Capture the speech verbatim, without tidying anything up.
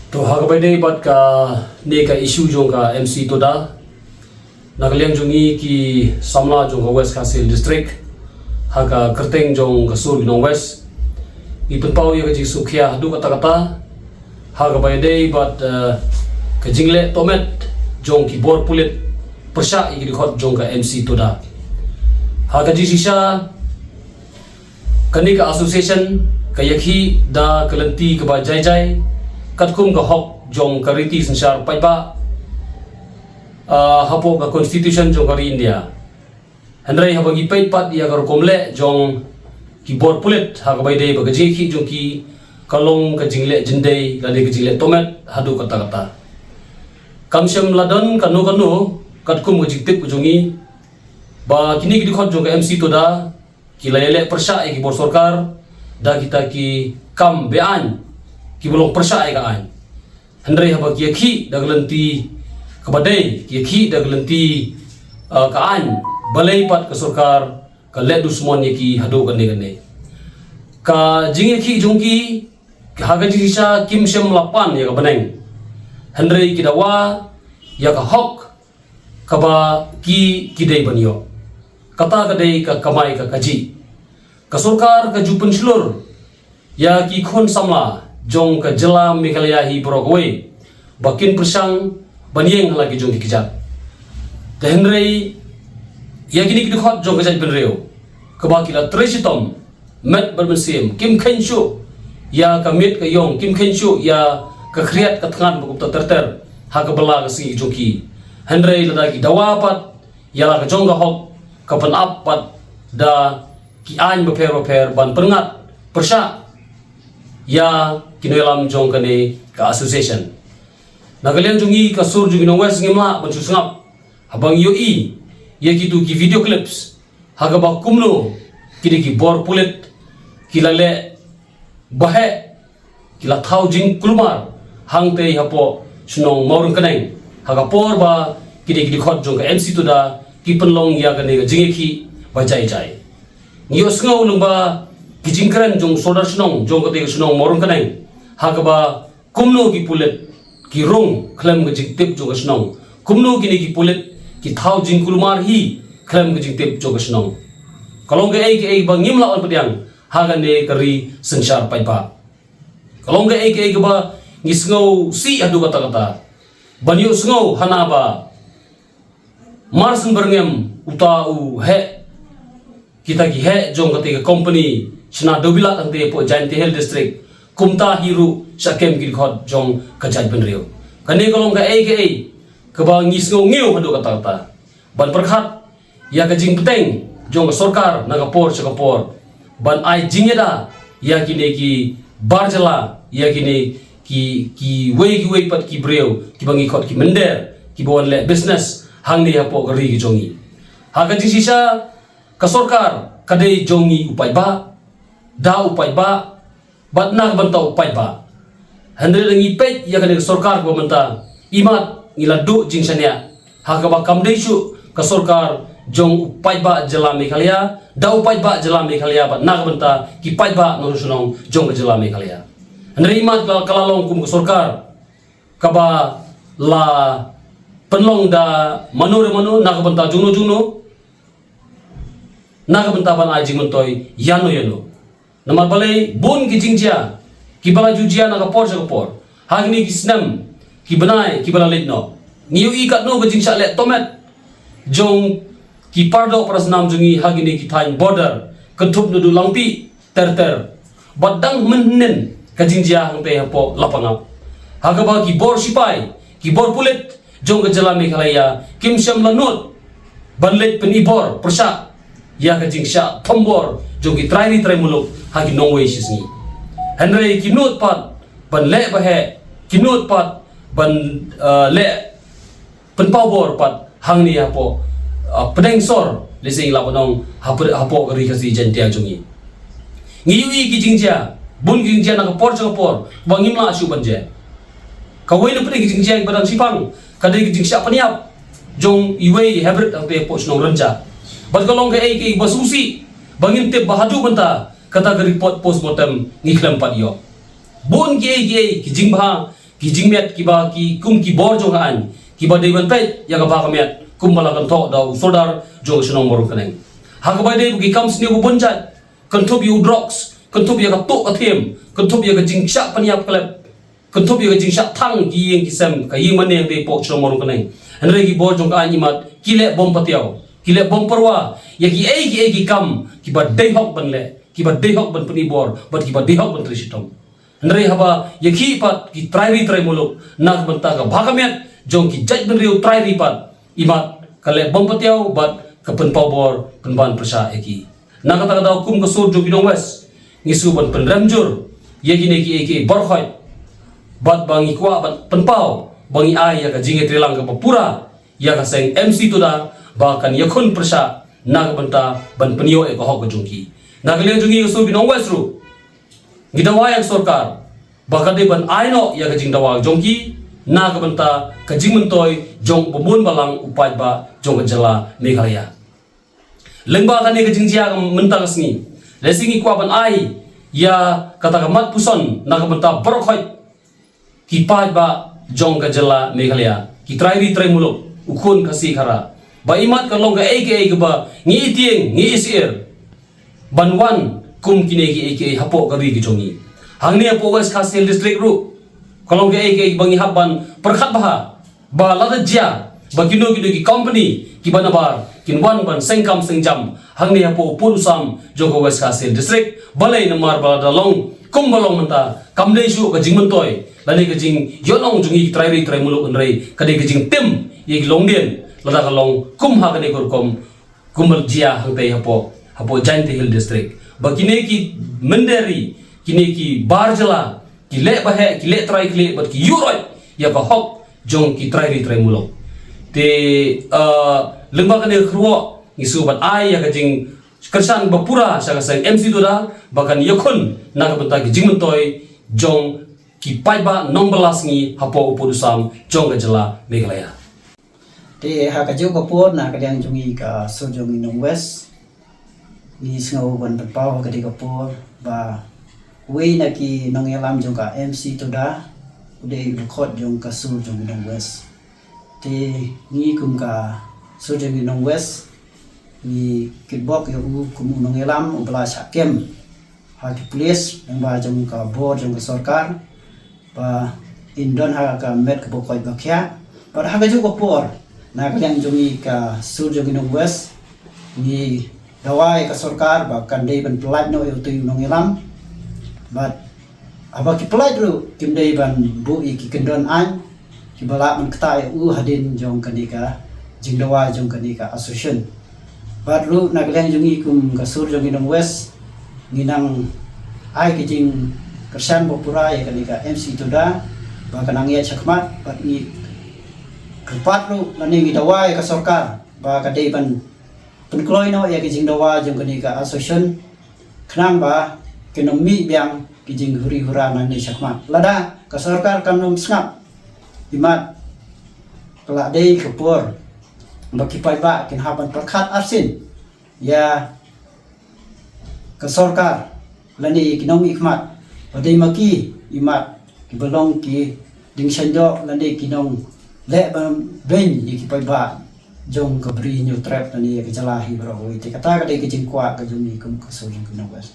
To, ha kaba ïadei bad kane ka issue jong ka M C Toda, na ka liang jong ngi ki samla jong ka West Khasi Hills District, ha ka kyrteng jong ka Sur ki Nongwest, ngi pynpaw ïa ka jingsngewkhia haduh katta katta ha kaba ïadei bad, eh, ka jingleh tohmet jong ki bor pulit pyrshah ïa ki dkhot jong ka M C Toda. Ha ka jingshisha, kane ka association ka ïakhih da ka lynti kaba jai jai katkum ka hok jong ka riti synshar paidbah, ah, hapoh ka constitution jong ka ri India. Hynrei haba ngi peit pat ïa ka rukom leh jong ki bor pulit ha kaba ïadei bad ka jingïakhih jong ki, ka long ka jingleh jyndei lane ka jingleh tohmet haduh katta katta. Kam shym la don kano kano katkum ka jingtip ka jong ngi ba kine ki dkhot jong ka M C Toda ki la ïaleh pyrshah ïa ki bor sorkar da kita ki kam be-aiñ kiba long pyrshah ïa ka aiñ. Hynrei haba ki ïakhih da ka lynti kaba dei, ki ïakhih da ka lynti, uh, ka aiñ, balei pat ka sorkar ka leh dusmon ïa ki haduh kane kane. Ka jingïakhih jong ki ha ka jingshisha kim shym la pan ïa ka bneng, hynrei ki dawa ïa ka hok kaba ki, ki dei ban ïoh. Kata ka dei ka kamai ka kajih. Ka sorkar ka ju pynshlur ïa ki khun samla jong ka jylla Meghalaya hi baroh kawei ba kin pyrshang ban ïeng ha la ki jong ki kjat. Te hynrei ïa kine ki dkhot jong ka jaitbynriew kaba ki la trei shitom met bad mynsiem, kim kheiñ shuh ïa ka miet ka ïong, kim kheiñ shuh ïa ka khriat ka thngan bad kumta ter ter ha ka bylla ka sngi jong ki. Hynrei lada ki dawa pat ïa la ka jong ka hok, ka pynap pat da ki aiñ bapher bapher ban pynngat pyrshah ïa ki nongïalam jong kane ka association. Na ka liang jong ngi ka Sur jong ki Nongwest ngim lah ban shu sngap haba ngi ïohi ïa kitu ki video clips ha kaba kumno kine ki bor pulit ki la leh baheh, ki la thaw jingkulmar hangtei hapoh shnong Mawryngkneng ha ka por ba kine ki dkhot jong ka M C Toda ki pynlong ïa kane ka jingïakhih ba jai jai. Ngi ïohsngew lyngba ki jingkren jong u sordar shnong jong katei ka shnong Mawryngkneng ha kaba kumno ki pulit ki rung khlem ka jingtip jong ka shnong, kumno kine ki pulit ki thaw jingkulmar hi khlem ka jingtip jong ka shnong. Ka long kaei kaei ba ngim lah ban pdiang ha kane ka ri synshar paidbah. Ka long kaei kaei kaba ngi sngewsih haduh katta katta. Ban ïohsngew hana ba Marshen Byrngem uta u heh kita ki heh jong katei ka company shna dewbilat hangtei hapoh Jaintia Hills District, kumta hi ruh sha kem ki dkhot jong ka jaitbynriew. Kane ka long kaei kaei kaba ngi sngewngew haduh katta katta. Ban pyrkhat ïa ka jingpyrshang jong ka sorkar na ka por sha ka por ban ai jingïada ïa kine ki bar jylla, ïa kine ki, kiwei kiwei pat ki briew kiba ngi khot ki mynder kiba wan leh business hangne hapoh ka ri ka jong ngi. Ha ka jingshisha ka sorkar ka dei jong ngi u paidbah, da u paidbah bad na ka bynta u paidbah. Hynrei lada ngi peit ïa kane ka sorkar kaba mynta, imat ngi la duh jingshaniah ha kaba kam dei shuh ka sorkar jong u paidbah jylla Meghalaya, da u paidbah jylla Meghalaya bad na ka bynta ki paidbah nongshong shnong jong ka jylla Meghalaya. Hynrei imat ka, ka la long kum ka sorkar kaba la pynlong da mano re mano, na ka bynta jongno jongno, na ka bynta ban ai jingmyntoi ïano ïano. Namar balei bun ki jingjia kiba la ju jia na ka por sha ka por ha kine ki snem ki bnai kiba la leit noh. Ngi ïohi katno ka jingshah leh tohmet jong ki paradoh parasnam jong ngi ha kine ki thaiñ border, kynthup naduh Langpih ter ter. Bad dang mynhynnin ka jingjia hangtei hapoh Lapangap, ha kaba ki bor sipai, ki bor pulit jong ka jylla Meghalaya kim shym la nud ban leit pynibor pyrshah ïa ka jingshah thombor jong ki trai ri trai muluk ha ki nongwei shisngi. Hynrei ki nud pat ban leh baheh, ki nud pat ban, eh, leh pynpaw bor pat hangne hapoh, ah, pdeng sor, lehse ngi lah ban ong hapoh, hapoh ka ri Khasi Jaintia jong ngi. Ngi ïohi ki jingjia, bun ki jingjia na ka por sha ka por ba ngim lah shuh ban jia. Kawei na pdeng ki jingjia kiba dang shipang ka dei ki jingshah pynïap jong iwei hybrid hangtei hapoh shnong Rynjah. Bad ka long kaei kaei ba sngewsih ba ngin tip ba haduh mynta kata ka report postmortem ngi khlem pat ïoh. Bun kiei kiei ki jingbha ki jingmiat kiba ki kum ki bor jong ka aiñ kiba dei ban peit ïa ka bha ka miat kumba la kynthoh da u Sordar jong ka shnong Mawryngkneng. Ha kaba dei ki kam sniew ba bun jait, kynthup ïa u drugs, kynthup ïa ka tuh ka thiem, kynthup ïa ka jingshah pynïap klep, kynthup ïa ka jingshah thang ki ïing ki sem, ka ïing mane hangtei hapoh shnong Mawryngkneng. Hynrei ki bor jong ka aiñ imat ki leh bym patiaw, ki leh bym pyrwa ïa kiei kiei ki kam kiba dei hok ban leh, kiba dei hok ban pyni bor bad kiba dei hok ban trei shitom. Hynrei haba ïa ki pat ki trai ri trai muluk na ka bynta ka bha ka miat jong ki jaitbynriew trai ri pat, imat ka leh bym patiaw bad ka pynpaw bor pynban pyrshah ïa ki. Na kata ka daw kum ka sur jong ki nong West, ngi shu ban pynrem jur ïa kine kiei kiei baroh khoit bad ba ngi kwah ban pynpaw ba ngi ai ïa ka jingïatreilang kaba pura ïa ka seng M C Tuda ba kan ïakhun pyrshah na ka bynta ban pynïoh ïa ka hok ka jong ki. Na ka liang jong ngi ka sur ki nong West ruh, ngi dawa ïa ka sorkar ba ka dei ban ai noh ïa ka jingdawa jong ki na ka bynta ka jingmyntoi jong u bamon balang u paidbah jong ka jylla Meghalaya. Lyngba kane ka jingjia ka mynta ka sngi, lehse ngi kwah ban ai ïa kata ka mat puson na ka bynta baroh khoit ki paidbah jong ka jylla Meghalaya, ki trai ri trai muluk, u khun Khasi Khara, ba imat ka long kaei kaei kaba ngi ïatieng ngi ïasyier ban wan kum kine kiei kiei hapoh ka ri ka jong ngi. Hangne hapoh West Khasi Hills District ruh ka long kaei kaei ba ngi hap ban pyrkhat bha ba lada jia ba kino kino ki company kiba nabar kin wan ban seng kam seng jam hangne hapoh u pud u sam jong ka West Khasi Hills District. Balei? Namar ba lada long kumba long mynta, kam dei shuh ka jingmyntoi lane ka jingïohnong jong ngi ki trai ri trai muluk, hynrei ka dei ka jingtim ïa ki longdien lada ka long kum ha kane ka rukom kumba jia hangtei hapoh, hapoh Jaintia Hills District. Ba kine ki mynder ri, kine ki bar jylla ki leh ba heh, ki leh trai khlieh bad ki ïuh roit ïa ka hok jong ki trai ri trai muluk. Te, uh, lyngba kane ka kyrwoh ngi shu ban ai ïa ka jingkyrshan ba pura sha ka seng M C Tuda ba kan ïakhun na ka bynta ki jingmyntoi jong ki paidbah nongbylla sngi hapoh u pud u sam jong ka jylla Meghalaya. Te ha kajuh ka por na ka liang jong ngi ka sur jong ngi nong West, ngi sngew ban pynpaw ha kane ka por ba uwei na ki nongïalam jong ka M C Tuda u dei u dkhot jong ka sur jong ngi nong West. Te ngi kum ka sur jong ngi nong West ngi kitbok ïa u kum u nongïalam uba la shah kem ha ki pulit lyngba jong ka bor jong ka sorkar ba in don ha ka met kaba koit ba khiah. Bad ha kajuh ka por na ka liang jong ngi ka sur jong ngi nong West ngi dawa ïa ka sorkar ba kan dei ban pyllait noh ïa utei u nongïalam. Bad haba ki pyllait ruh kim dei ban buh ïa ki kyndon aiñ kiba lah ban ktah ïa u hadien jong kane ka jingdawa jong kane ka association. Bad ruh na ka liang jong ngi kum ka sur jong ngi nong West ngi nang ai ka jingkyrshan ba pura ïa kane ka M C Tuda ba ka nang ïaid shakhmat, bad ngi kyrpad ruh lane ngi dawa ïa ka sorkar ba ka dei ban pynkloi noh ïa ka jingdawa jong kane ka association khnang ba kin ym mih biang ki jinghuri hura nangne shakhmat. Lada ka sorkar kan ym sngap, imat ka la dei ka por ba ki paidbah kin hap ban pyrkhat arsien ïa ka sorkar lane ki nongmihkhmat ba dei ma ki, imat kiba long ki dieng shynjoh lane ki nongleh beiñ ïa ki paidbah jong ka Bri Hynñiewtrep lane ïa ka jylla hi baroh kawei. Te kata ka dei ka jingkwah ka jong ngi kum ka sur jong ngi nong West.